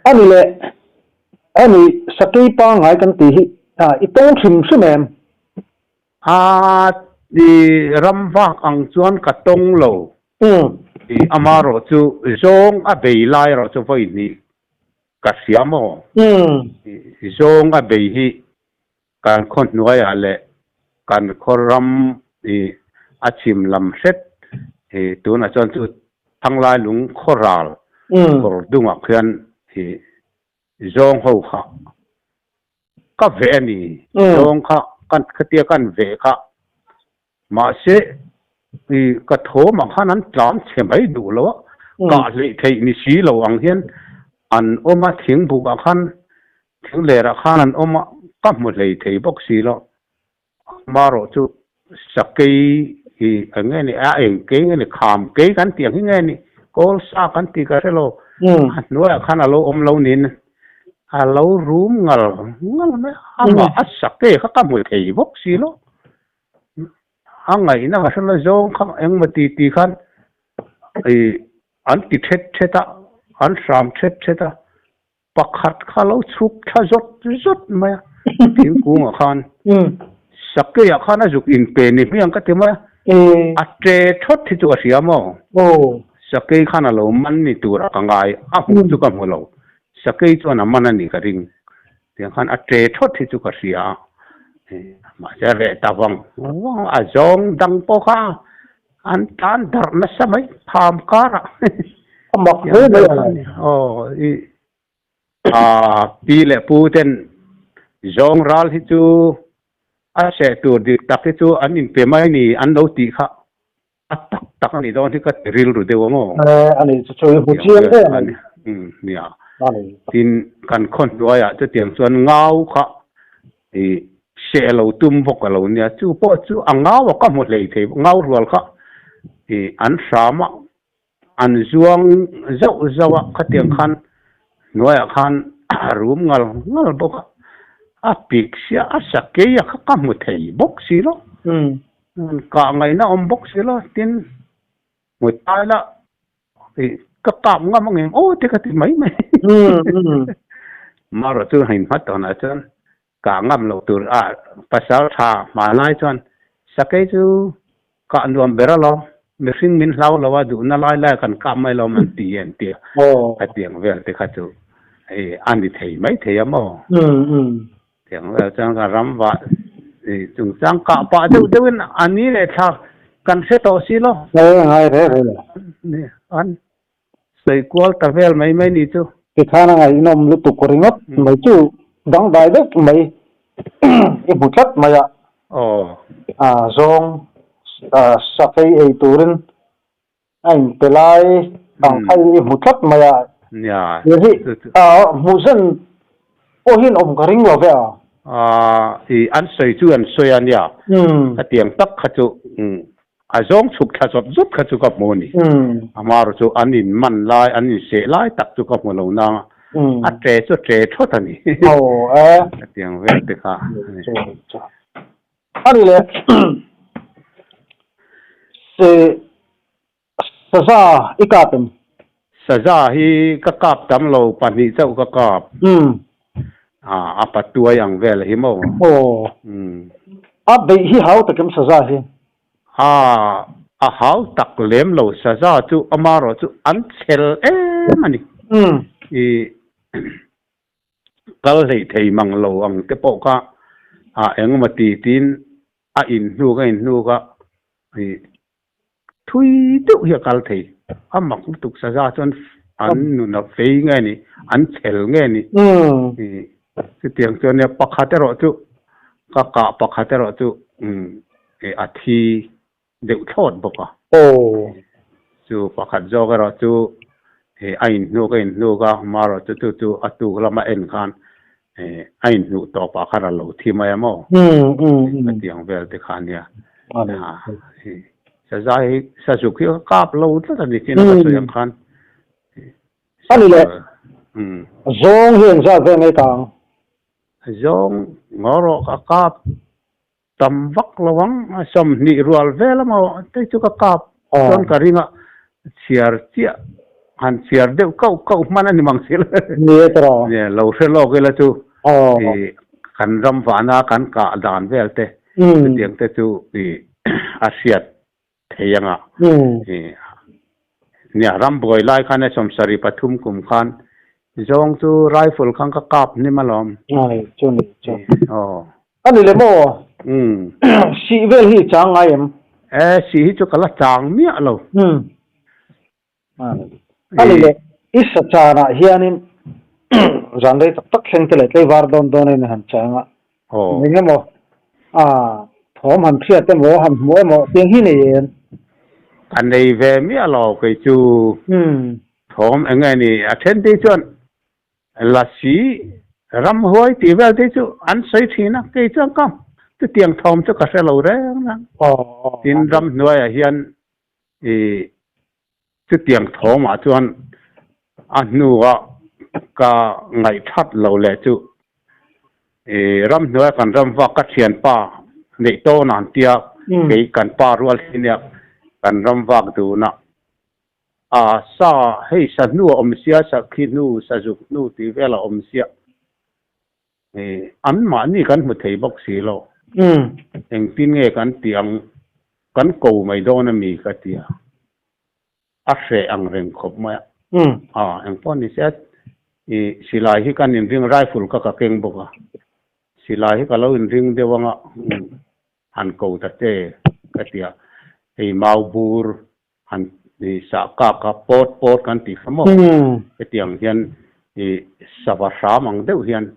Ani leh ani sakei pangngai kan tih hi i tawng hrim hrim em? A i ram vak ang chuan ka tawng lo. I amarawh chu zawng a bei lai erawh chu vawi hnih ka hria maw? I zawng a bei hi kan khaw hnuaiah leh kan khaw ram i a chhim lam hret i tunah chuan chu Thanglai lung khaw ral kawr dungah khian i zawng ho kha ka veh a ni. Zawng kha kan khatia kan veh kha mahse i ka thawmah khan an tlan chhe mai duh lo a, kah hleih theih ni si lo ang hian an awm a, thingbukah khan Thing lerah khan an awm a, ka hmu hlei thei bawk si lo. Amarawh chu sakei hi eng nge ni, a eng kei nge ni, kham kei kan tih ang hi nge ni, kawl sa kan tih ka hre lo. A hnuaiah khan a lo awm lo niin a lo rum ngal ngal mai a, amah a sakei kha ka hmu thei bawk si lo. A ngaihna ka hre lo, zawng kha engmaw ti ti khan ih an ti thet thet a, an hram thet thet a. Pakhat kha lo chhuk thla zawt zawt mai a, thingkungah khan sakeiah khan a zuk inpe ni hmiang ka ti mai a, a ṭe thawt hi chu ka hria maw? Sakei khan a lo man ni turah ka ngai, a hmuh chu ka hmu lo, sakei chuan a man a nih ka ring, tiang khan a ṭe thawt hi chu ka hria a, mahse reh ta vang vang a, zawng dang pawh kha an tlan darh nasa mai pham karah A mak hle mai a. Aw i a pi leh pu ten zawng ral hi chu a seh tur dik tak hi chu an inpe mai ni an lo tih kha a tak tak a nih dawn hi ka ti rilru deuh ang aw. A ni chu chu i hmu chiang em a ni. Nia. Tin kan khaw hnuaiah chutiang chuan ngau kha I seh lo tum bawk a lo nia, chu pawh chu a ngau a ka hmu hlei thei bawk, ngau rual kha i an hram a, an zuang zauh zauh a, khatiang khan hnuaiah khan a rum ngal ngal bawk a, a pik sia a sakei a kha ka hmu thei bawk si lo, kah ngaihna awm bawk si lo, tin hmu tai la I ka kap ngam ang em aw te ka ti mai mai. Marawh chu hei hma tawnah chuan kah ngam loh tur a pasal tha hmanlai chuan sakei chu kah nuam ber alawm, mihring min hlau lo a duhna lai lai kan kap mai lawm an ti an ti a, khatiang vel te kha chu hei a ni thei mai thei a maw? Tiang vel chuan ka ram vah chungchang kah pah deuh deuhin a ni leh thla kan hre tawh si lo. Ngai reh reh lo. An sawi kual ta vel mai mai ni chu. Tikhan a ngaihnawm lutuk ringawt mai chu dangdai deuh mai i hmu tlat mai a. Aw. A zawng sakei ei turin a inpe lai ang kha i hmu tlat mai a. Nia. Hi hmuh zen pawh hian awm ka ring lo ve a. I an sawi chu an sawi a nia. Khatiang tak kha chu a zawng chhuk thla zawt zawt kha chu ka hmu a ni. Amaherawh chu an in man lai, an in seh lai tak chu ka hmu lo nang a. A ṭe chu a ṭe thawt a ni. Khatiang vel te kha a ni. A ni le. Se saza i kap em? Saza hi ka kap tam lo, pahnih chauh ka kap. A patuai ang vel hi maw? Aw. A beih hi hau tak em saza hi? A, a hau tak lem lo saza chu amarawh chu an chhel em a ni. I kal hleih thei mang lo ang te pawh kha ah engemaw ti tiin a inhnuk a inhnuk a ih thui deuh hi a kal thei a mak lutuk saza chuan an nun a fei nge ni an chhel nge ni ih chutiang chuan nia pakhat erawh chu ka kah pakhat erawh chu ih a thi deuh thlawt bawk a. Aw. Chu pakhat zawk erawh chu he a inhnuk a inhnuk a, marawh chu chu chu a tuk lama en khan he a inhnuh tawpah khan a lo thi mai a maw? Hetiang vel te kha a nia. Saza hi sazuk hi ka kap lo tlat a ni chin a ka sawi ang khan. A ni le. Zawng hi engzat vel nge ka ang? Zawng ngaw rawh ka kap. Tam vak lo ang, 20 rual vel a maw te chu ka kap chuan ka ring a, chhiar chiah han chhiar deuh kauh kauh hman a ni mang si lo. Ni e tiraw. Nia, lo hre lawk ila chu i kan ram vahna kan kah dan vel te chutiang te chu i a hriat thei anga. I nia, ram buai lai khan e 73 kum khan zawng chu rifle khan ka kap hnim alawm. Ai, chu ni chu. Aw. A ni le maw? Sih vel hi i chang ngai em? E, sih hi chu ka la chang miah lo. A ni le, i sa chanah hianin zan rei tak tak thleng te leh tlaivar dawn dawn in han chang a. Eng emaw thawm han hriat emaw han hmu emaw tiang hi nei em? Ka nei ve miah lo kei chu. Thawm eng nge ni? A then te chuan Lasi ramhuai tih vel te chu an sawi thin a, kei chuan ka chutiang thawm chu ka hre lo reng reng. Tin, ramhnuaiah hian i chutiang thawmah chuan a hnua ka ngaihthat lo leh chu i ramhnuaia kan ramvak ka thianpa neih tawn an tia kei kan pa rual hi nia kan ramvak dun a. A, sa, hei sa hnu a awm sia, sa khi hnu, sa zuk hnu tih vel a awm sia. I, anmahni kan hmu thei bawk si lo. Engtin nge kan tih ang, kan ko mai dawn a mi ka ti a. A hreh ang reng khawp mai a. A, engpawh ni se, i, silai hi kan inring, rifle kha ka keng bawk a. Silai hi ka lo inring deuh anga, han ko ta che ka ti a. Hei mau bur Han sah kak a, pawt pawt kan tih kha maw? Hetiang hian i sava hram ang deuh hian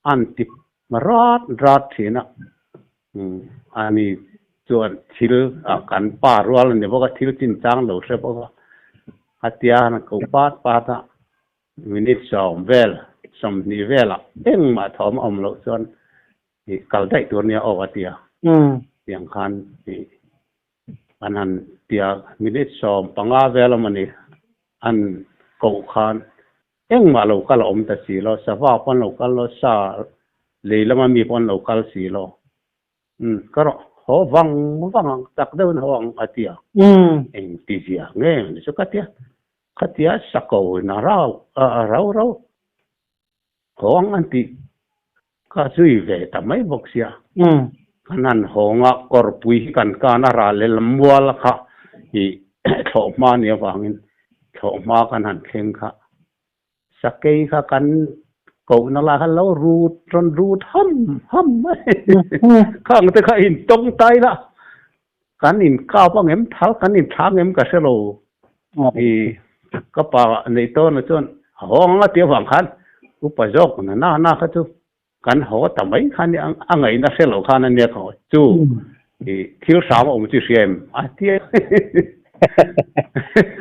an ti rat rat thin a. Ani chuan thil kan pa rual a ni bawk a, thil chinchang lo hre bawk a, a tia han ko pat pat a, minute 10 vel, 20 velah engmah thawm a awm loh chuan i kal daih tur nia aw a ti a. Tiang khan i An han tia minute 15 vel awm a ni. An koh khan engmah lo kal a awm ta si lo, sava pawh an lo kal lo, sa lei lama mi pawh an lo kal si lo. Umm ka rawh haw vang vang ang, chak deuhin haw ang a ti a. Engti zia nge ni chu ka tia, khatia sa ko in a rau a rau rau haw ang an tih Ka zui ve ta mai bawk sia. Kan han hawng a, kawrpui hi kan kan a ral leh lam mual kha i thlawhhma nih avangin thlawhhma kan han thleng kha. Sakei kha kan kohna lai kha lo rut rawn rut ham ham mai. Khang te kha intawng tai la, kan inkap ang em thal kan inthla ang em ka hre lo. I ka pa neih tawnah chuan a haw ang a tih avang khan upa zawk na na na kha chu kan haw ta mai kha nia a ngaihna hre lo khan a nia ka haw chu i thil hram a awm chu hria em a ti a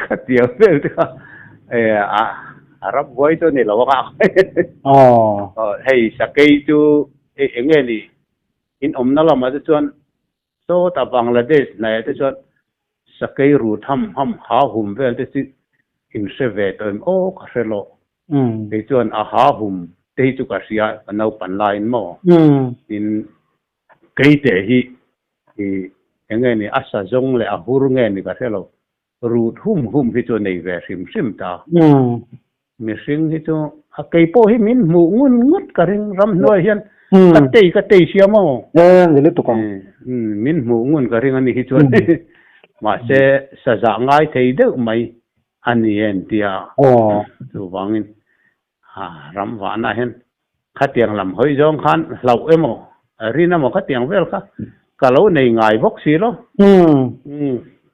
ka ti ang vel te kha e a a ram buai chu a ni lo ang a hei sakei chu eng nge ni in awmna lamah te chuan Sawta Bangladesh hnaih te chuan sakei rut ham ham ha hum vel te chu in hre ve tawh em aw ka hre lo. Kei chuan a ha hum te hi chu ka hria ka naupan laiin maw tin keite hi i eng nge ni a sa zawng leh a hur nge ni ka hre lo rut hum hum hi chu a nei ve hrim hrim ta. Mihring hi chu a kei pawh hi min hmuh ngun ngawt ka ring ramhnuai hian ka tei ka tei sia maw? E ni lutuk ang. Min hmuh ngun ka ring a ni hi chuan mahse saza ngai thei deuh mai a ni en tia chuvangin ram vahna hian khatiang lam hawi zawng khan hlauh emaw rin emaw khatiang vel kha ka lo nei ngai bawk si lo.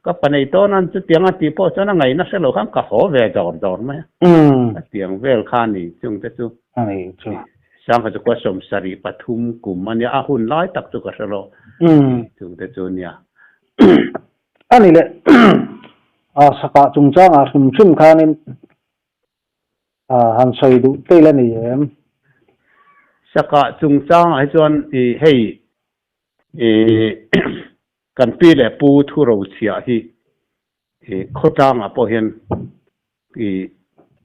Ka pa nei tawn a chutiang a tih pawh chuan a ngaihna hre lo khan ka haw ve dawr dawr mai a. Khatiang vel kha a ni chung te chu. Sangha chu kua 73 kum a nia a hun lai tak chu ka hre lo. Chung te chu nia. A ni le sakah chungchangah hrim hrim khanin Han sawi duh tel a ni em? Sakah chungchangah hi chuan i hei i kan pi leh pu thu ro chhiah hi i khawtlangah pawh hian i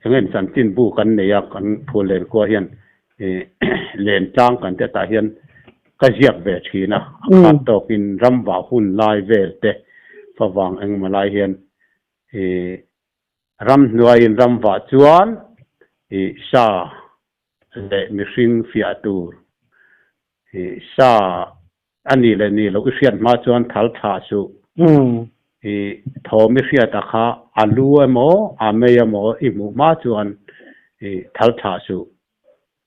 eng nge chanchin bu kan nei a, kan phul len khua hian i len tlang kan ti atah hian ka ziak ve thin a, a khat tawkin ramvah hun lai vel te favang engemaw lai hian i. Ramhnuaiin ramvah chuan i sa leh mihring fiah tur i sa a nih leh nih loh i hriat hma chuan thal thlah suh. I thawm i hriat a kha a lu emaw a mei emaw i hmuh hma chuan i thal thlah suh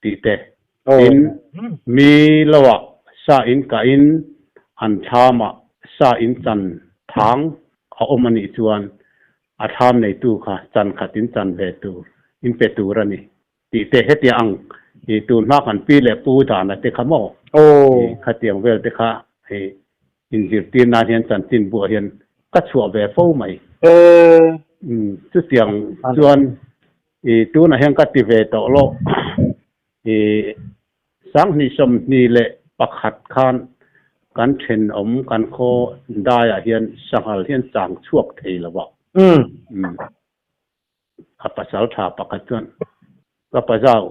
tih te. Tin, mi loah sa in kahin an thlamah sa in chan thang a awm a nih chuan a thlam neitu kha chan khat in chan ve tur in pe tur a ni tih te hetiang ang i tun hma kan pi leh pu dana te kha maw i khatiang vel te kha i inzirtir nan hian chanchin buah hian ka chhuah ve fo mai. Chutiang chuan i tunah hian ka ti ve tawh lo i 2021 khan kan thenawm kan khaw daiah hian sanghal hian chang chhuak thei lo a. A pasal tha pakhat chuan ka pazau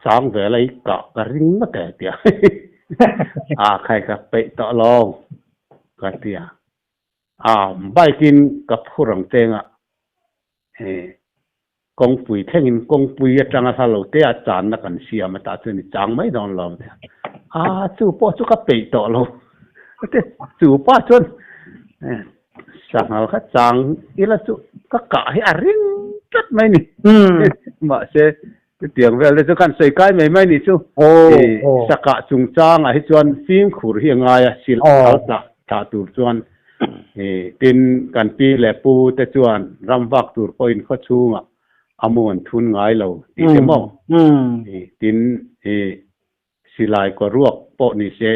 chang ve la i kah ka ring ngawt e tia a khai ka peih tawh lo ka tia. A bike in ka phur ang cheng a Kawngpui thlengin kawngpui atanga hla lo te a channa kan siam a tah chuan i chang mai dawn lo ang che. A chu pawh chu ka peih tawh lo. Te chu pa chuan sanghal kha chang ila chu ka kah hi a ring tlat mai ni. Mahse chutiang vel te chu kan sawi kai mai mai ni chu. Sakah chungchangah hi chuan fimkhur hi a ngai a, silh thal tlah thlah tur chuan Tin, kan pi leh pu te chuan ram vak tur pawhin khaw chhungah a mu an thun ngai lo tih te maw? Tin, silai kaw ruak pawh ni se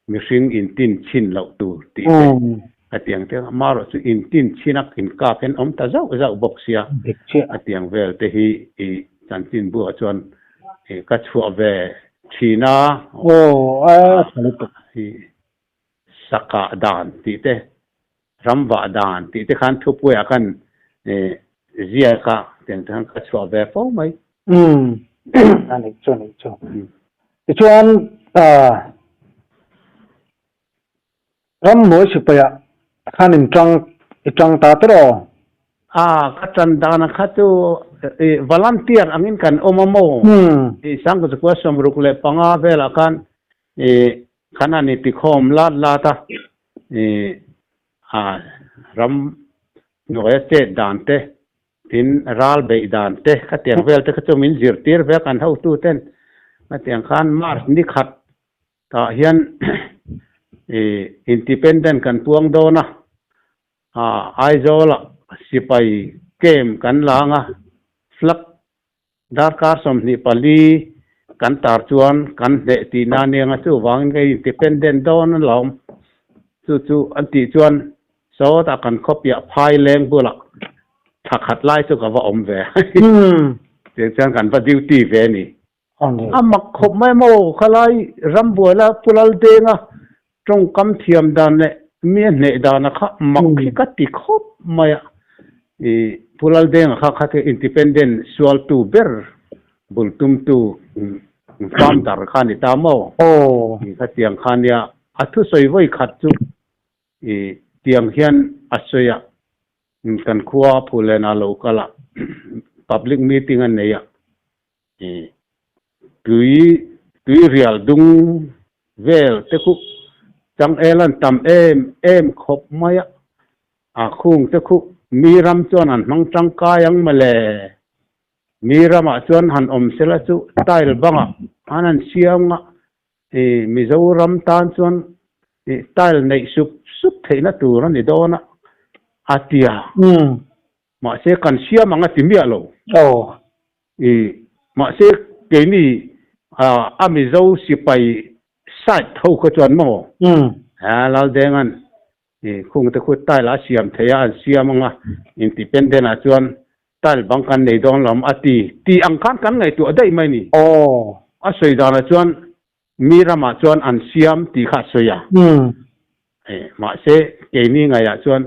mihring intin chhin loh tur tih te a tiang te amaherawh chu intin chhin a inkap hian awm ta zauh zauh bawk sia a tiang vel te hi i chanchinbuah chuan ka chhuah ve thin a. Sakah dan tih te, ramvah dan tih te khan thupuiah khan ziak a, tiang te khan ka chhuah ve fo mai. Umm, a nih chu, a nih chu. Tichuan, ramhnuai sipaia khan in tang, i tang ta tawh aw? A, ka tan dana kha chu volunteer angin kan awm a maw? I 1965 velah khan I khan han i tikhawm lat lat a, i a ram hnuaia chet dan te, tin ral beih dan te khatiang vel te kha chu min zirtir ve a kan hotu ten khatiang khan March ni khat tah hian i independent kan puang dawn a, a Aizawl ah sipai camp kan lang a, flag Darkar 24 kan tar chuan kan hneh tihna a nia nga chuvangin ka independent dawn a lawm. Chu chu an tih chuan sawtah kan khawpiah phai leng bulah thla khat lai chu ka va awm ve. Tiang chuan kan va duty ve a ni. A mak khawp mai maw khalai rambuai la Pu Laldenga Tawngkam thiam dan leh mi a hneh dana kha mak hi ka ti khawp mai a. I Pu Laldenga kha kha independent sualtu ber bul tumtu founder kha a ni ta maw? I khatiang kha nia a thusawi vawi khat chu i tiang hian a sawi a, kan khua Phulena lo kal a public meeting a nei a. Tui tuirial dung vel te khu changel an tam em em khawp mai a, a khung te khu mi ram chuan an hmang tangkai ang mawle. Mi ramah chuan han awm sela chu tile bangah an han siam a, Mizoram tan chuan tile neih sup sup theihna tur a ni dawn a, a ti a. Mahse kan siam ang a ti miah lo. Aw. I mahse keini a Mizo sipai side ho kha chuan maw? Umm. A Laldenga'n i khungte khu tile a siam thei a, an siam ang a, independent ah chuan tile bang kan nei dawn lo a ti tih ang khan kan ngaihtuah daih mai ni. Aw. A sawi danah chuan mi ramah chuan an siam tih kha a sawi a. Umm. Mahse keini ngaihah chuan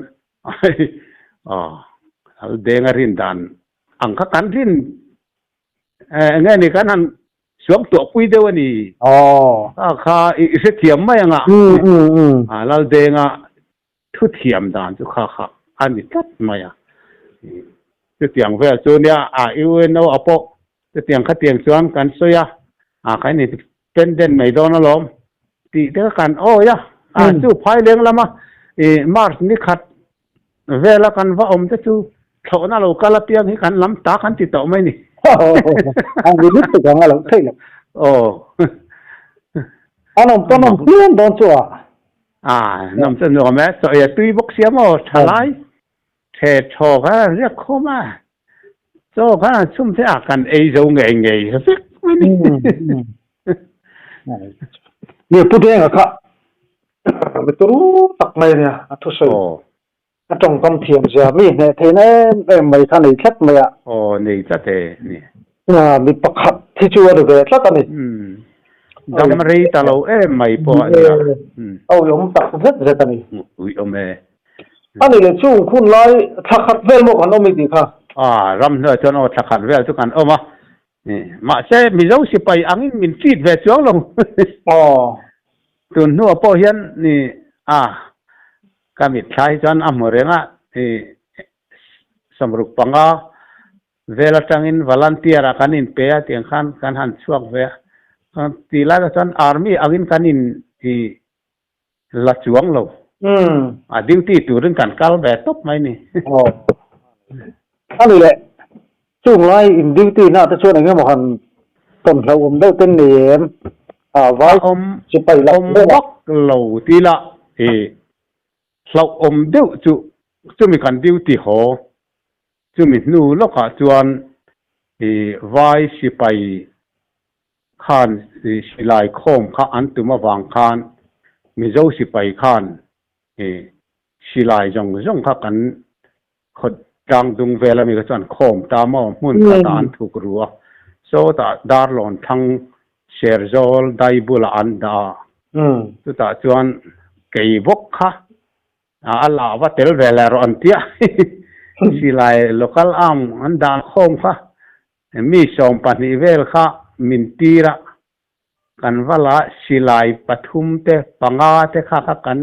Aw, Denga rin dan ang kha kan rin eng nge ni kan han suam tuahpui deuh a ni. Aw. Kha kha i hrethiam mai ang a. Laldenga thuthiam dan chu kha kha a ni tlat mai a. Chutiang vel chu nia a UNO a pawh chutiang khatiang chuan kan sawi a, a kan independent mai dawn alawm tih te kha kan awi a, a chu phaileng lama ih March ni khat vela kan va awm te chu thlawhna lo kal apiang hi kan lam ta kan ti tawh mai ni. A ni lutuk ang a lo theih loh. Aw. An awm pawn awm hliam dawn chu a. A nawm chu nuam e, chaw ei a tui bawk sia maw thalai. Theh thaw kha an riak khawm a, chaw kha an chhum the a, kan ei zo ngei ngei vek mai ni. Ni Pu Denga kha mi turu tak mai ania a thusawi a tawngkam thiam zia mi hneh theihna em em mai kha nei tlat mai a. Aw nei tlat e ni. Mi pakhat hi chu a ni ve tlat a ni. Dam rei ta lo em mai pawh a nia. Awih awm tak zet zet a ni. Uih awm e. A ni le chung hun lai thla khat vel maw kan awm i tih kha? A, ram hnuaiah chuan aw thla khat vel chu kan awm a, mahse Mizo sipai angin min treat ve chuang lo. Aw. Tun hnuah pawh hian ni a, ka mitthla hi chuan a hmu reng a, i 65 vel atangin volunteer ah kan inpe a tiang khan kan han chhuak ve a, tih lai kha chuan army angin kan in i La chuang lo. A duty turin kan kal ve tawp mai ni. Aw. A ni le, chung lai in duty na te chuan eng emaw han tawn hlauhawm deuh ten nei em? A vai sipai lak awm vak lo ti la, i hlauhawm deuh chu chumi kan duty haw, chumi hnu lawkah chuan i vai sipai khan silai khawm kha an tum avang khan Mizo sipai khan silai zawng zawng kha kan khaw tlang dung vel ami kha chuan khawm ta maw hmun khatah an thuk ru a, sawtah Darlawn thlang Serzawl dai bulah an dah a, chutah chuan kei bawk kha A la va tel ve leh rawh an tia silai local arm an dah khawm kha Mi 12 vel kha min tir a, kan va la silai pathum te panga te kha kha kan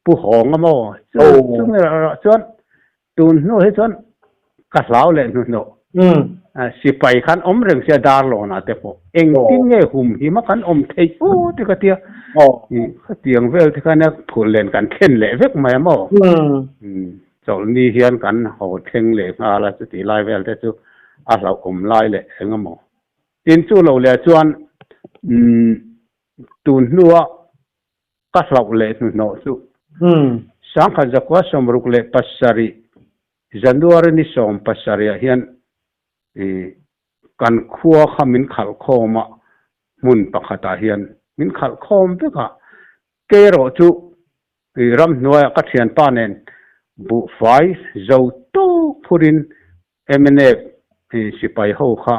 pu hawng a maw? Chu chumi erawh chuan tun hnu hi chuan ka hlau leh hnuhnawh. Sipai khan awm reng sia Darlawnah te pawh engtin nge humhim a kan awm theih aw te ka tia. Khatiang vel te khan phul len kan thlen leh vek mai a maw? Chawlhni hian kan haw thleng leh nghal a, chuti lai vel te chu a hlauhawm lai leh eng emaw. Tin chu lo leh chuan tun hnua ka hlauh leh hnuhnawh chu 1967 January ni 17 ah hian kan khua kha min khalh khawm a, hmun pakhatah hian min khalh khawm vek a, kei erawh chu Ramhnuaiah ka thianpa nen buhfai zo tawk phurin mnf sipai ho kha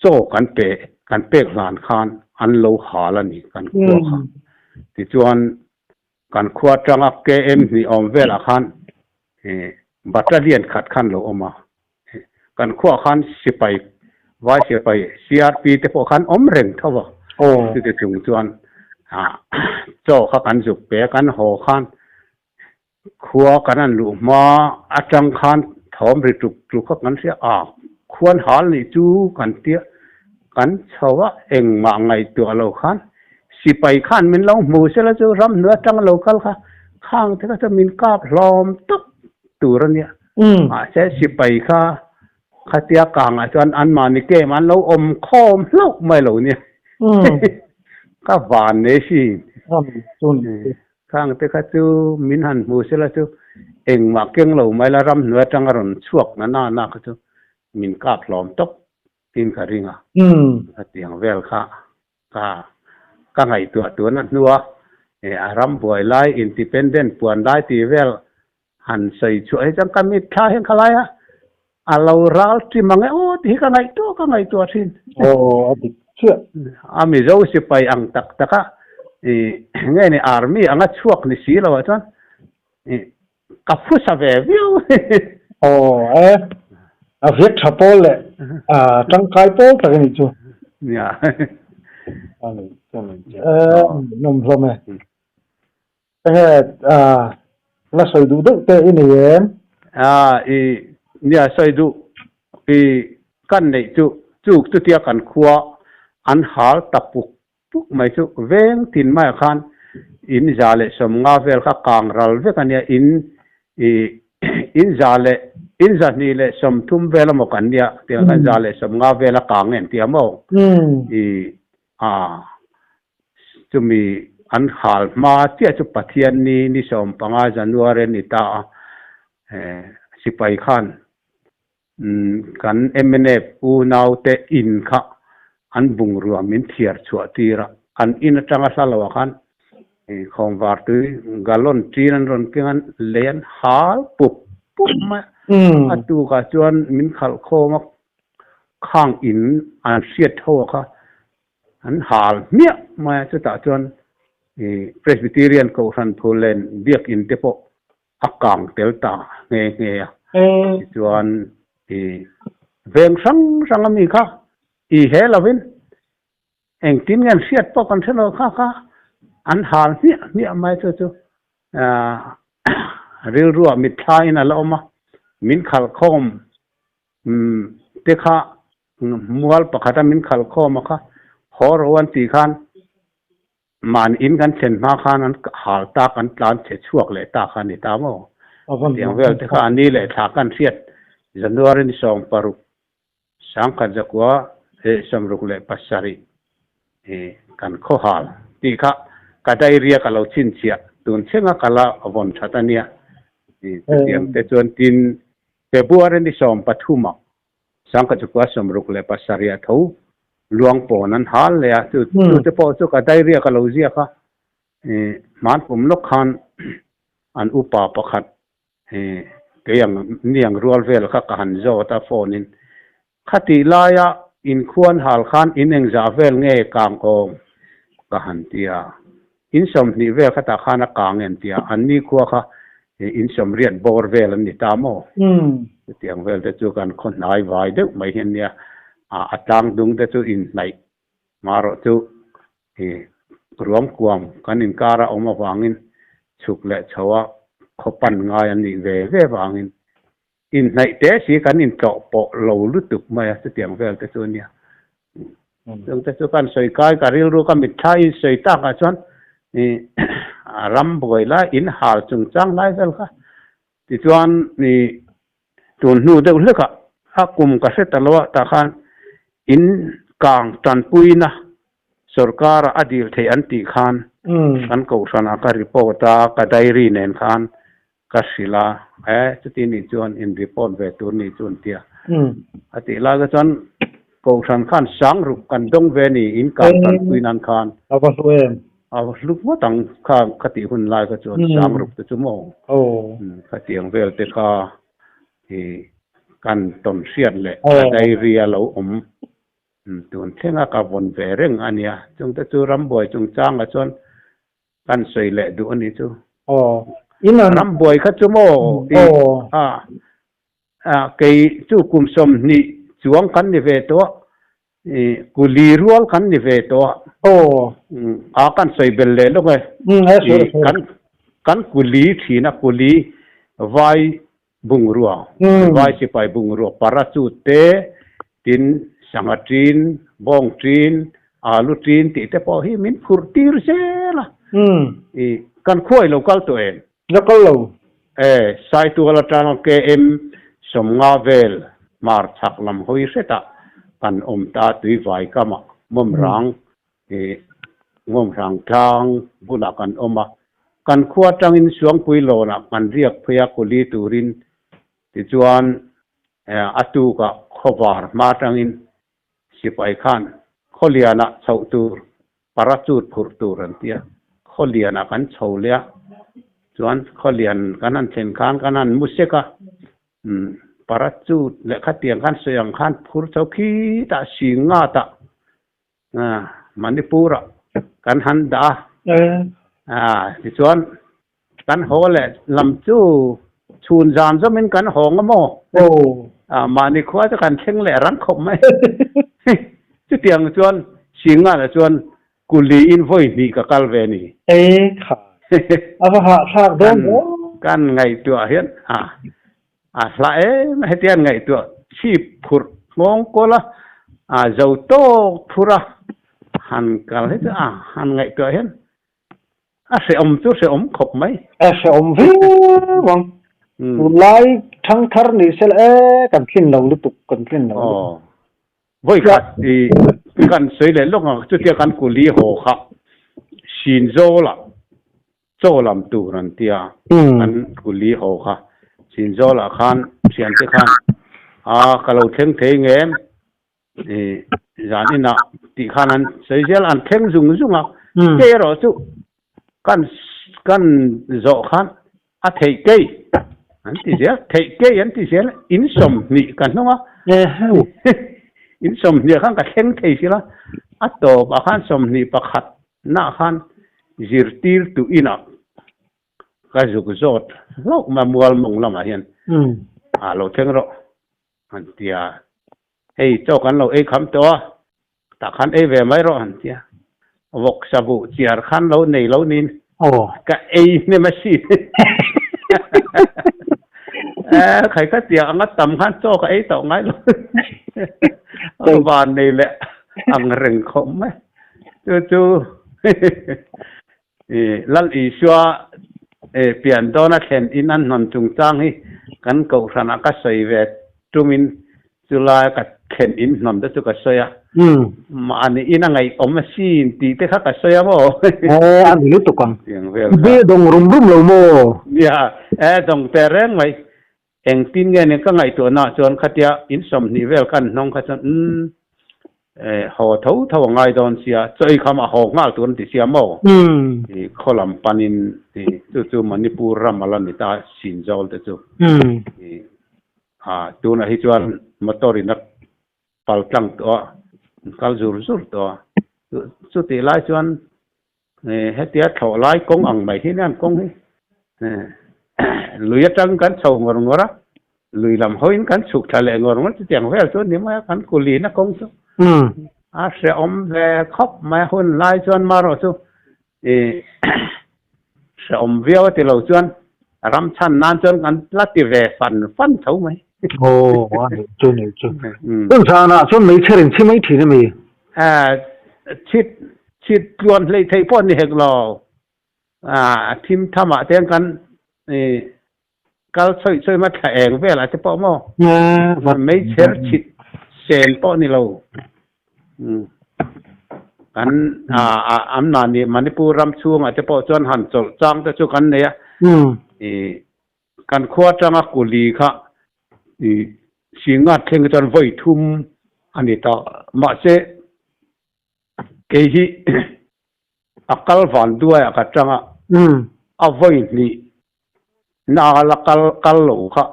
chaw kan pe kan pek hlan khan an lo hal a ni kan khua kha. Tichuan kan khua atanga KM hnih awm velah khan battalion khat khan lo awm a. Kan khuaah khan sipai vai sipai CRP te pawh khan awm reng tho a. Chuti chung chuan chaw kha kan zuk pe a, kan haw khan khua kan han luh hma atang khan thawm ri tuk tuk kha kan hria a, khuan hal nih chu kan tia kan chho a, engmah ngaihtuah lo khan sipai khan min lo hmu sela chu ramhnuai atang lo kal kha khang te kha chu min kap hlawm tawp tur a nia. Mahse sipai kha khatia kangah chuan anmahni kem an lo awm khawm hlauh mai lo nia. Ka van nei si. Khang te kha chu min han hmu sela chu engmah keng lo mai la ramhnuai atang a rawn chhuak na na na kha chu min kap hlawm tawp tin ka ring a. Khatiang vel kha Ka ka ngaihtuah tuna hnua a ram buai lai independent puan lai tih vel han sawi chhuah hi chuan ka mitthla hian kha lai a, a lo ral ṭim ang e aw tih hi ka ngaihtuah ka ngaihtuah ṭhin. Aw a dik chiah. A Mizo sipai ang tak tak a i nge ni army anga chhuak ni si lo ah chuan i ka phusa ve viau. Aw e, a viak tha pawl leh a tangkai pawl tak a nih chu. Nia. A ni chu a ni chu. E, nawm hlawm e. Enge la sawi duh deuh te i nei em? A, i. Nia sawi duh i kan neih chu chu chutia kan khua an hal ta puk puk mai chu veng tin maiah khan in 150 vel kha kang ral vek a nia in i in za leh in 230 vel amaw kan nia tiang khan 150 vel a kang em tia maw i a chumi an hal hma chiah chu Pathian ni ni 15 January a ni ta a sipai khan Kan mnf unaute in kha an bungrua min thiar chhuah tir a, an in atanga hla loah khan khawmvar tui gallon ṭin an rawn keng a, lei an hal pup pup mai a. A tukah chuan min khalh khawm a, khang in an hriat ho a kha an hal hmiah mai a, chutah chuan Presbyterian Kohhran Phulen Biakin te pawh a kang tel ta nghe nghe a. Tichuan i veng hrang hrang ami kha i he lovin engtin nge an hriat pawh kan hre lo kha kha an hal hmiah hmiah mai chu chu rilruah mitthlain a la awm a, min khalh khawm te kha mual pakhata min khalh khawm a kha haw ro an tih khan Mahni in kan thlen hma khan an hal tak an tlan chhe chhuak leh ta kha a ni ta maw? Tiang vel te kha a ni leh thla kan hriat January ni 16 1967 kan khaw hal tih kha ka diary a ka lo chhinchhiah tun thlenga ka la vawn that a nia. Chutiang te chuan tin February ni 13 ah 1967 a tho luang pawn an hal leh a, chu chu te pawh chu ka diary ka lo ziak a, hman kum lawk khan an upa pakhat kei ang niang rual vel kha ka han zawt a phone in, khatih laia inkhuan hal khan in engzah vel nge kang awm ka han ti a, In 20 vel khatah khan a kang em tia an ni khua kha in 80 bawr vel an ni ta maw? Chutiang vel te chu kan khaw hnai vai deuh mai hi an nia, a tlang dung te chu inhnaih marawh chu ruam kuam kan inkar a awm avangin chhuk leh chho a khaw pan ngai an nih ve ve vangin Inhnaih te si kan intlawh pawh lo lutuk mai a, chutiang vel te chu a nia. Chung te chu kan sawi kai ka rilru ka mitthla in sawi takah chuan ram buai lai in hal chungchang lai vel kha tichuan tun hnu deuh hlekah a kum ka hre ta lo a tah khan in kang tanpuina Sorkara a dil theih an tih khan kan kohhranah ka report a, ka diary nen khan ka hrilh a, e chuti nih chuan in report ve tur nih chu an ti a. A tih lai kha chuan Kohhran khan sang ruk kan dawng ve ni in kang tanpui nan khan. A va hlu em? A va hlu ngawt ang kha ka tih hun lai kha chuan sang ruk te chu maw? Khatiang vel te kha i kan tawn hriat leh ka diary a lo awm tun thlenga ka vawn ve reng a nia. Chungte chu rambuai chungchangah chuan Kan sawi leh duh a ni chu. Aw. In an. Ram buai kha chu maw? Aw. A, a, kei chu kum 20 chuang kan ni ve tawh a, i kuli rual kan ni ve tawh a. Aw. A kan sawi bel leh lawk e. Umm, a sawi I kan, kan kuli thin a, kuli vai bungrua, vai sipai bungrua parachute te, tin sangha ṭin, bawng ṭin, alu ṭin tih te pawh hi min phurh tir zel a. I kan khuai lo kal tawh em? La kal lo. E, Saitual atanga KM 50 vel hmar chhak lam hawi hretah kan awm ta tuivai kamah mawmrang I Ngawmhrang tlang bulah kan awm a, kan khua atangin Suangpui lawnah kan riak phei a kuli turin tichuan a tukah khawvar hma atangin sipai khan Khawlianah chhoh tur parachute phurh tur an ti a, Khawlianah kan chho leh a, chuan Khawlian kan han thlen khan kan han mu sek a, parachute leh khatiang khan sawi ang khan phur chho khitah Singatah Manipur ah kan han dah a, tichuan kan haw leh lam chu chhun zan zawmin kan hawng a maw? Mahni khua chu kan thleng leh rang khawp mai. Chutiang chuan Singan ah chuan kuli in vawi hnih ka kal ve ni. Ei kha, a va hahthlak dawn hle. Kan ngaihtuah hian a. A hla em a hetiang ngaihtuah chhip phurh nghawng kawl a, a zo tawk phur a han kal hi chu a han ngaihtuah hian a hrehawm chu hrehawm khawp mai. A hrehawm viau ang. Tunlai thangthar ni sela e kan tlin lo lutuk kan tlin lo lutuk. Aw. Vawikhat i kan sawi leh lawk ang chutia kan kuli haw kha Sinzawla Chaw lam tur an tia, kan kuli ho kha Sinzawlah khan thiante khan a ka lo thleng thei ngem i zan inah tih khan an sawi zel an thleng zung zung a, kei erawh chu kan kan zawh khan a theih kei an ti zel, theih kei an ti zel, in 20 ka hnung a, in 20 ah khan ka thleng thei si la, a tawpah khan 21 Nah khan zirtirtu inah ka zuk zawt hlauh mai a, mual mawng lamah hian a lo thleng rawh an ti a, hei chaw kan lo ei kham tawh a, tah khan ei ve mai rawh an ti a, vawk sabuh chiar khan lo nei lo niin ka ei hnem a si khai ka tia anga tam khan chaw ka ei tawh ngai lo van nei leh ang reng khawp mai. Chu chu Lal Isua pian dawna thlen in an hnawn chungchang hi kan kohhranah ka sawi ve tumin chulai ka thlen in hnawn te chu ka sawi a. Mahni in a ngaihawm asin tih te kha ka sawi a maw? Aw, a ni lutuk ang. Be dawng rum rum lo maw? Nia, e dawng teh reng mai. Engtin nge nen ka ngaihtuahnaah chuan khatia in 20 vel kan hnawng kha chuan umm haw tho tho a ngai dawn sia, chaw ei kham a haw nghal tur an ti sia maw? I khaw lam panin i chu chu Manipur ram a la ni ta Sinzawl te chu i a tunah hi chuan motor in a pal tlang tawh a, an kal zur zur tawh a, chutih lai chuan Hetia thlawh lai kawng ang mai hi nia kawng hi lui atang kan chho ngawr ngawr a, lui lam hawiin kan chhuk thla leh ngawr ngawr chutiang vel chu a ni mai a, kan kulina kawng chu a hrehawm ve khawp mai a, hun lai chuan marawh chu ih hrehawm viau a ti lo chuan ram chhan nan chuan kan la ti ve fan fan tho mai. Aw a nih chu nih chu. Hun zanah chuan meichher in chhi mai thin a mi? Chhit Chhit tluan hleih theih pawh a ni hek lo. A thim tham ah te hian kan kal chawih chawih mai thla eng vel ah te pawh maw meichher chhit sen pawh a ni lo. Kan an mahni Manipur ram chhung ah te pawh chuan han chawlh chang te chu kan nei a. Kan khua atanga kuli kha Singat thleng chuan vawi thum a ni ta. Mahse. Kei hi a kal van duaiah ka tang a, a vawi hnih na la kal kal lo kha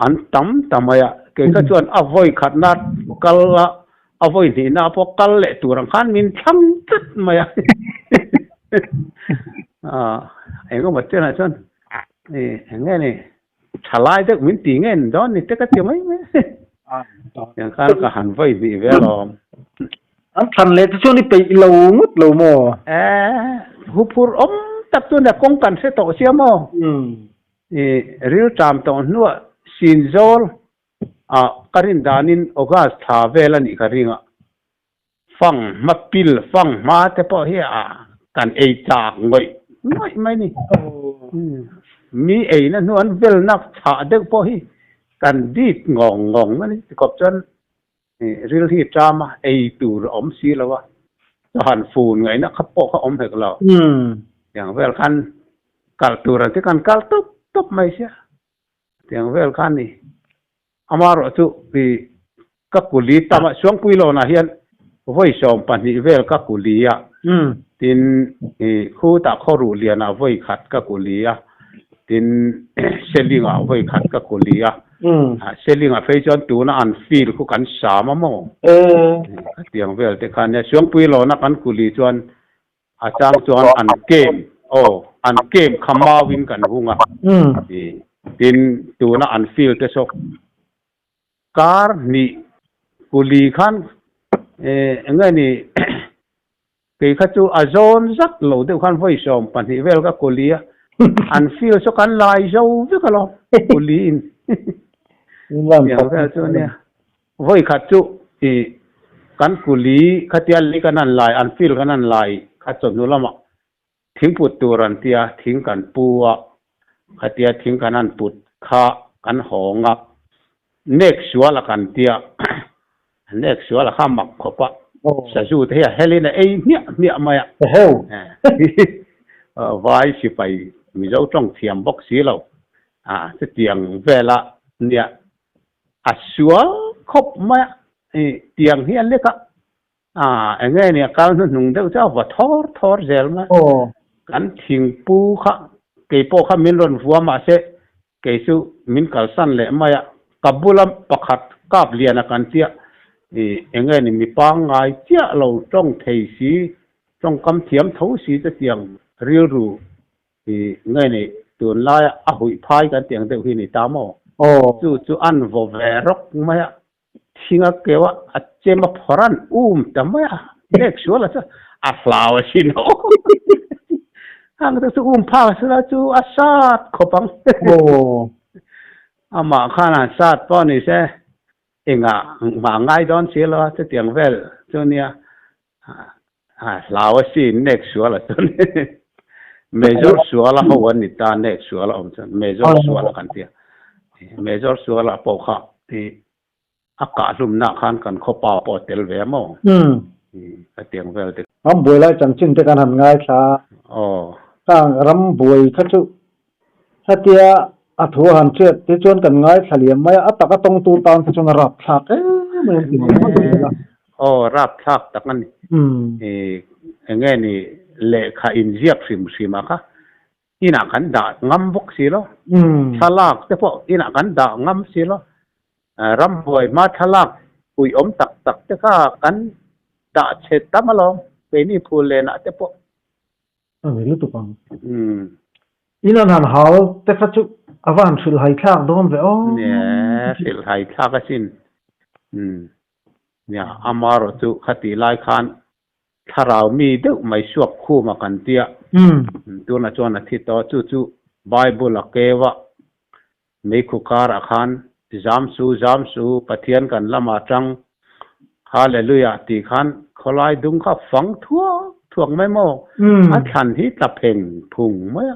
an tam ta mai a, kei kha chuan a vawi khatna kal a, a vawi hnihna pawh kal leh tur ang khan min thlang tlat mai a. Engemaw chenah chuan eng nge ni Thalai deuh min ti nge ni dawn ni te ka ti mai mai. Tiang khan ka han vawi hnih ve alawm. An thlan leh te chuan i peih lo ngawt lo maw? Eh, huphur awm tak chu nia kawng kan hre tawh sia maw? I ril ṭam tawh hnuah Sinzawl ah ka rin danin August thla vel a nih ka ring a. Fang hma pil, fang hma te pawh hi a kan ei chak ngawih ngawih mai ni. Mi eina hnu an velna chhah deuh pawh hi kan dit ngawng ngawng mai ni. Tikawp chuan ril hi ṭam a, ei tur a awm si lo a, chaw han fun ngaihna kha pawh kha awm hek lo. Tiang vel khan kal tur ang te kan kal tawp tawp mai sia. Tiang vel kha a ni. Amaherawh chu i ka kuli tam a, Suangpuilawnah hian vawi 12 vel ka kuli a, tin i khutah Khawruh lianah vawi khat ka kuli a, tin Selingah vawi khat ka kuli a, Selingah phei chuan tuna an field khu kan sam a maw? Khatiang vel te kha nia, Suangpuilawna kan kuli chuan A chang chuan an kem, aw, an kem kha mauin kan hung a, tin tuna an field te saw kar hnih kuli khan eng nge ni kei kha chu a zawn zat lo deuh khan vawi 12 vel ka kuli a, an field saw kan lai zo vek alawm kuli in. Tiang vel chu ania. Vawi khat chu i kan kuli khatia lei kan han lai, an field kan han lai kha chawhnu lamah thing put tur an tia, thing kan pu a, khatia thing kan han put kha kan hawng a, nek sual a kan tia, nek sual a kha mak khawp a, sazu te hi a helin a ei hmiah hmiah mai a, vai sipai Mizo tawng thiam bawk si lo, chutiang vela nia a sual khawp mai a, tiang hi a lek a, eng nge ni a kal hnuhnung deuh chu a va thawr thawr zel mai a, kan thingpu kha keipawh kha min rawn vua mahse kei chu min kalsan leh mai a, ka bula pakhat kap lian a kan tia, eng nge ni mi pangngai chiah lo tawng thei si, tawngkam thiam tho si te tiang rilru I nge ni tunlaia a huih phai kan tih ang deuh hi ni ta maw? Chu chu an vaw ve rawk mai a, thing a keu a, a chem a phawrh an um ta mai a, lek sual a chu a hlau a sin aw. Hang te chu um phak a sila chu a sat khawp ang. Amah khan an sat pawh ni se engah mah ngai dawn si lo a, chutiang vel chu nia. Hlau a sin nek sual a chuan Major sual a ho an ni ta nek sual a awm chuan Major sual a kan tia Major sual ah pawh kha i a kah hlumna khan kan khaw pa pawh a tel ve a maw ka tiang vel te. Ram buai lai chanchin te kan han ngaithla a, khang ram buai kha chu hetia a thu a han hriat te chuan kan ngaithla liam mai a, a taka tawngtu tan te chuan a rapthlak em em ti mai mai zel a. Aw, rapthlak tak a ni. Eng nge ni lehkha inziak hrim hrim a kha inah kan dah ngam bawk si lo, thlalak te pawh inah kan dah ngam si lo, rambuai hma thlalak puiawm tak tak te kha kan dah chhe tam alawm keini phul lenah te pawh. A ni lutuk ang. In an han hau te kha chu a va han hrilhhai thlak dawn ve aw. Nia, hrilhhai thlak asin. Nia, amarawh chu khatih lai khan thlarau mi deuh mai suak khum a kan tia. Tunah chuan a thi tawh. Chu chu Bible a keu a, meikhu karah khan zam su, zam su, Pathian kan lamah tang Hallelujah tih khan khawlai dung kha fang thuak thuak mai maw? A thlan hi tla pheng phung mai a.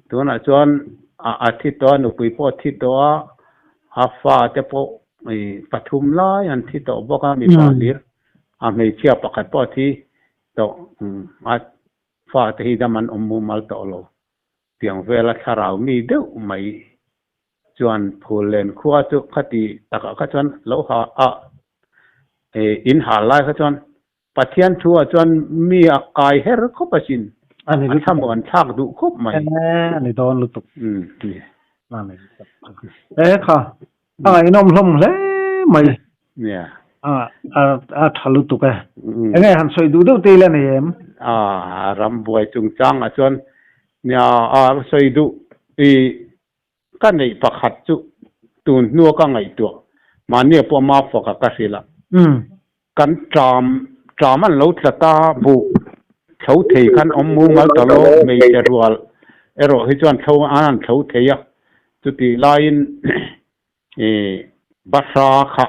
Tunah chuan a thi tawh a, nupui pawh a thi tawh a, a fa te pawh pathum lai an thi tawh bawk a, mipa hlir a hmeichhia pakhat pawh a thi tawh a fa te hi dam an awm mumal tawh lo. Tiang vela thlarau mi deuh mai Chuan Phullen khua chu khati takah kha chuan lo ha a in hal lai kha chuan Pathian thu ah chuan mi a kai her khawp asin, a thlamuan thlak duh khawp mai. A ni dawn lutuk. E kha, a ngaihnawm hlawm hle mai. A tha lutuk e. Enge han sawi duh deuh te ila nei em? A rambuai chungchang ah chuan nia a sawi duh i Ka neih pakhat chu tun hnua ka ngaihtuah mahnia pawh ma faka ka hrilh a, kan ṭam ṭam an lo tla ta buh thlo thei khan awm mumal ta lo, hmeichhe rual erawh hi chuan thlo an han thlo thei a, chutih laiin bahra kha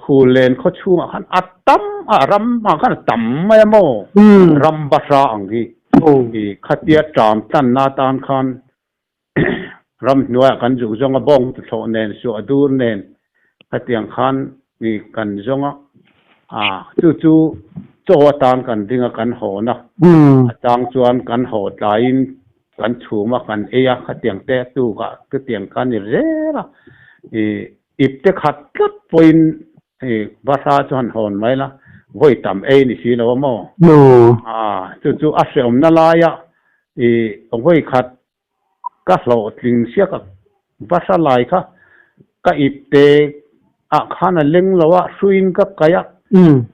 Phullen khaw chhungah khan a tam a, ram ah khan a tam mai a maw, ram bahra ang hi khatia ṭam tlanna atan khan Ramhnuaiah kan zuk zawng a, bawng tuthlawh nen, suah dur nen khatiang khan ni kan zawng a, ah chu chu chaw atan kan ding a, kan hawn a, a chang chuan kan haw tlaiin kan chhum a, kan ei a, khatiang te tukah chutiang kha a ni zel a, ih ipte khat tlat pawhin ih bahra chu han hawn mai la, vawi tam ei ni si lo a maw? Ah chu chu a hreawmna laia ih vawi khat Ka hlawhtling siak a, bahra lai kha ka ip te ah khan a leng lo a, hruiin ka kaih a,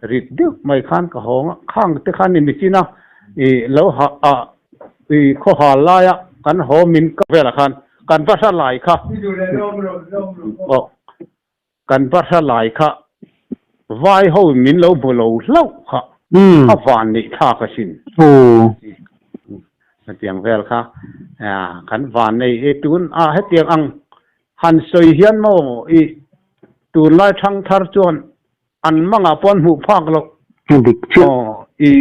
rit deuh mai khan ka hawng a, khang te khan i michin a, i lo ha a, i khaw hal lai a kan haw min ka velah khan kan bahra lai kha aw kan bahra lai kha vai ho min lo hmu lo hlauh kha a van neih thlak asin. Hetiang vel kha kan van nei e tun a hetiang ang. Han sawi hian maw i tunlai thangthar chuan an mangah pawh an hmuh phak loh. Dik chiah. Aw i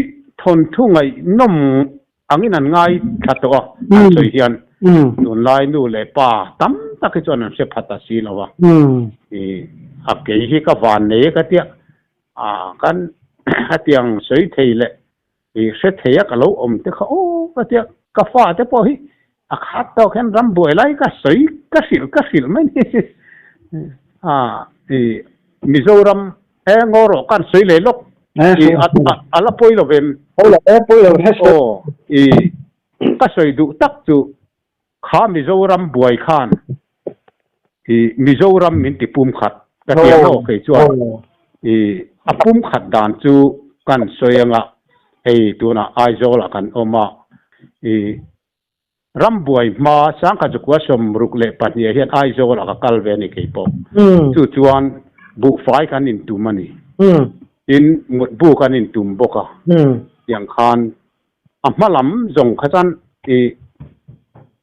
thawnthu ngaihnawm angin an ngai thla tawh a, an sawi hian tunlai nu leh pa tam tak hi chuan an hre phat a si lo a. I a kei hi ka van nei e ka tia, a kan hetiang sawi thei leh I hre thei a ka lo awm te kha aw ka tia ka fa te pawh hi a khat tawk hian ram buai lai ka sawi ka hrilh ka hrilh mai ni a i Mizoram he ngaw rawh khan sawi leh lawk i a la pawi lo vem pawi lo e pawi lo he aw i ka sawi duh tak chu kha Mizoram buai khan i Mizoram min ti pum khat ka ti ang aw kei chuan i a pum khat dan chu kan sawi anga hei tunah Aizawl ah kan awm a i ram buai hma Sangkhatzukua 62 ah hian Aizawl ah ka kal ve a ni kei pawh chu chuan buhfai kan intum a ni tin mutbu kan intum bawk a tiang khan A hma lam zawng kha chuan i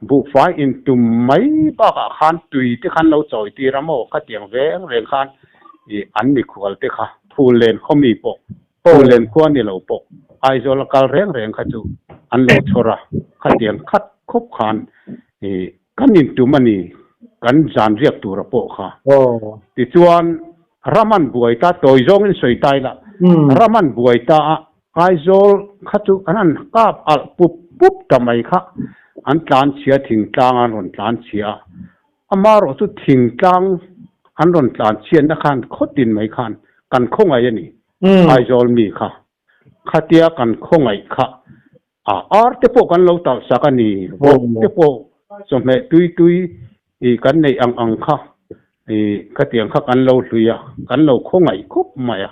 buhfai intum mai bakah khan tui te khan lo chawi tir a maw? Khatiang veng reng khan i an mikhual te kha Phullen khaw mi pawh, Phullen khua ni lo pawh Aizawl a kal reng reng kha chu an lo chhawr a, khatiang khat khawp khan i kan intum a ni, kan zan riak tura pawh kha. Tichuan ram an buai ta, tawi zawngin sawi ta ila, ram an buai ta a, Aizawl kha chu an han kap alh pup pup ta mai kha, an tlan chhia thingtlang an rawn tlan chhia a, amaherawh chu thingtlang an rawn tlan chhiatna khan khawtin mai khan kan khawngaih a ni, Aizawl mi kha khatia kan khawngaih kha a ar te pawh kan lo talh sak a ni, vawk te pawh chawhmeh tui tui i kan neih ang ang kha i khatiang kha kan lo hlui a, kan lo khawngaih khawp mai a,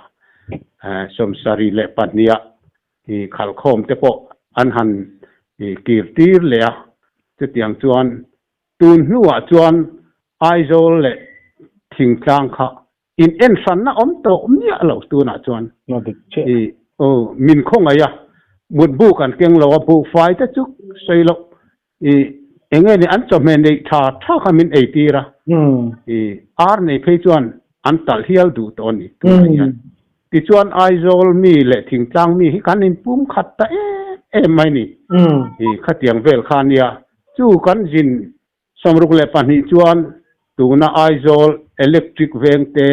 72 ah i khalhkhawm te pawh an han i kir tir leh a, chutiang chuan tun hnuah chuan Aizawl leh Thingtlang kha in en hranna awm tawh miah lo tunah chuan i aw min khawngaih a, mutbu kan keng lo a, buhfai te chu sawi loh I enge ni an chawhmeh neih tha tha kha min ei tir a, i ar nei phei chuan an talh hial duh tawh a ni tunah hian. Tichuan Aizawl mi leh Thingtlang mi hi kan inpum khat ta em em mai ni. I khatiang vel kha nia chu kan zin 62 chuan tuna Aizawl electric veng te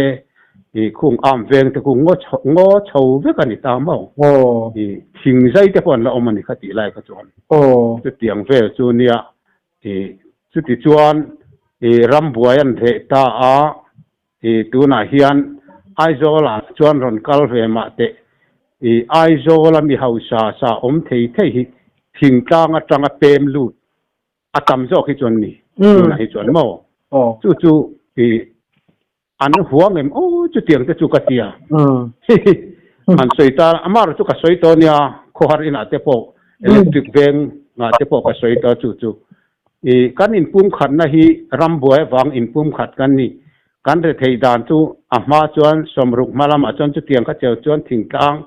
i khung am veng te khu ngaw chho ngaw chho vek a ni ta maw? I thing zai te pawh an la awm a ni kha tih lai kha chuan. Chutiang vel chu nia i chuti chuan i rambuai an reh ta a i tunah hian Aizawl ah chuan rawn kal ve mah teh i Aizawl a mi hausa sa awm thei thei hi thingtlang atanga pem lut A tam zawk hi chuan ni, tunah hi chuan maw? Chu chu i an huang em aw chutiang te chu ka ti a. An sawi ta, amah chu ka sawi tawh nia, khawhar inah te pawh, electric veng ah te pawh ka sawi ta chu chu. I kan inpumkhatna hi rambuai avang inpumkhat kan ni. Kan retheih dan chu a hma chuan 60 hma lamah chuan chutiang kha cheu chuan thingtlang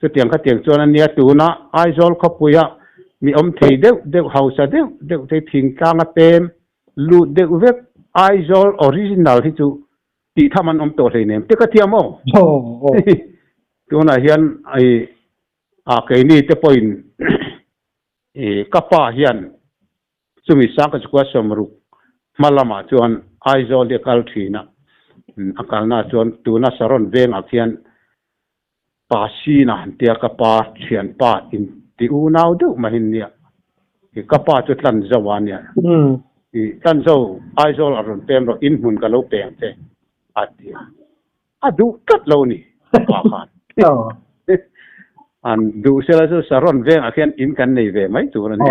Chutiang khatiang chuan a nia tuna Aizawl khawpuia mi awm thei deuh deuh hausa deuh deuh te thingtlanga pem lut deuh vek Aizawl original hi chu tih tham an awm tawh hleinem te ka thiam aw. Tunah hian i a keini te pawhin i ka pa hian Chumi Sangkachukua 60 hma lamah chuan Aizawl hi a kal thin a, a kalnaah chuan tuna Saron vengah khian Pa Sina an tia ka pa thianpa in ti unau deuh mahin nia, i ka pa chu Tlanzo a nia, i Tlanzo Aizawl a rawn pem rawh in hmun ka lo peng che a ti a. A duh tlat lo ni ka pa khan. An duh sela chu Saron vengah khian in kan nei ve mai tur a ni.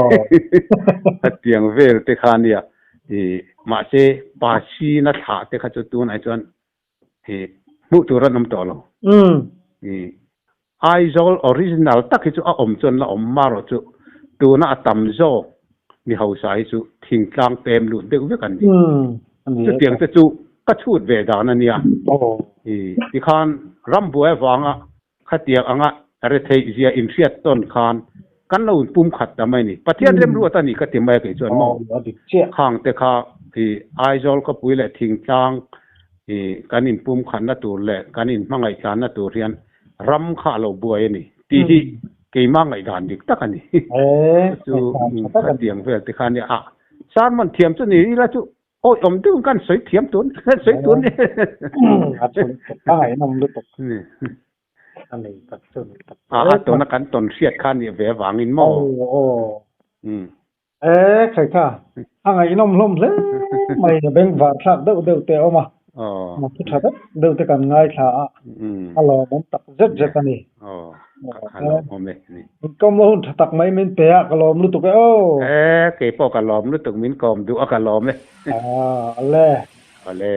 Hetiang vel te kha nia. I mahse pa sina thlah te kha chu tunah chuan i hmuh tur an awm tawh lo. I Aizawl original tak hi chu a awm chuan la awm marawh chu tuna a tam zawk mi hausa hi chu thingtlang pem lut deuh vek an ni. Chutiang te chu ka chhut ve dan a nia. Tikhan rambuai avanga khatiang anga retheih zia inhriat tawn khan kan lo inpum khat ta mai a ni. Pathian remruat a ni ka ti mai a kei chuan maw? Khang te kha I Aizawl khawpui leh thingtlang i kan inpumkhatna tur leh kan inhmangaihtlânna tur hian ram kha a lo buai a ni tih hi keimah ngaihdan dik tak a ni. Chu khatiang vel te kha a nia. A sermon thiam chu ni ila chu awi awm deuhin kan sawi thiam tur kan sawi tur a ni. A ngaihnawm lutuk. A nei tak chu ni tak. A tawna kan tawn hriat kha a nih ve avangin maw? Aw. E khai kha, a ngaihnawm hlawm hle mai, a bengvar thlak deuh deuh te a awm a, a thu tha deuh deuh te kan ngaithla a, a lawmawm tak zet zet a ni. Min kawm hun tha tak mai min pe a, ka lawm lutuk e aw. E, keipawh ka lawm lutuk, min kawm duh a ka lawm e. A le. Awle.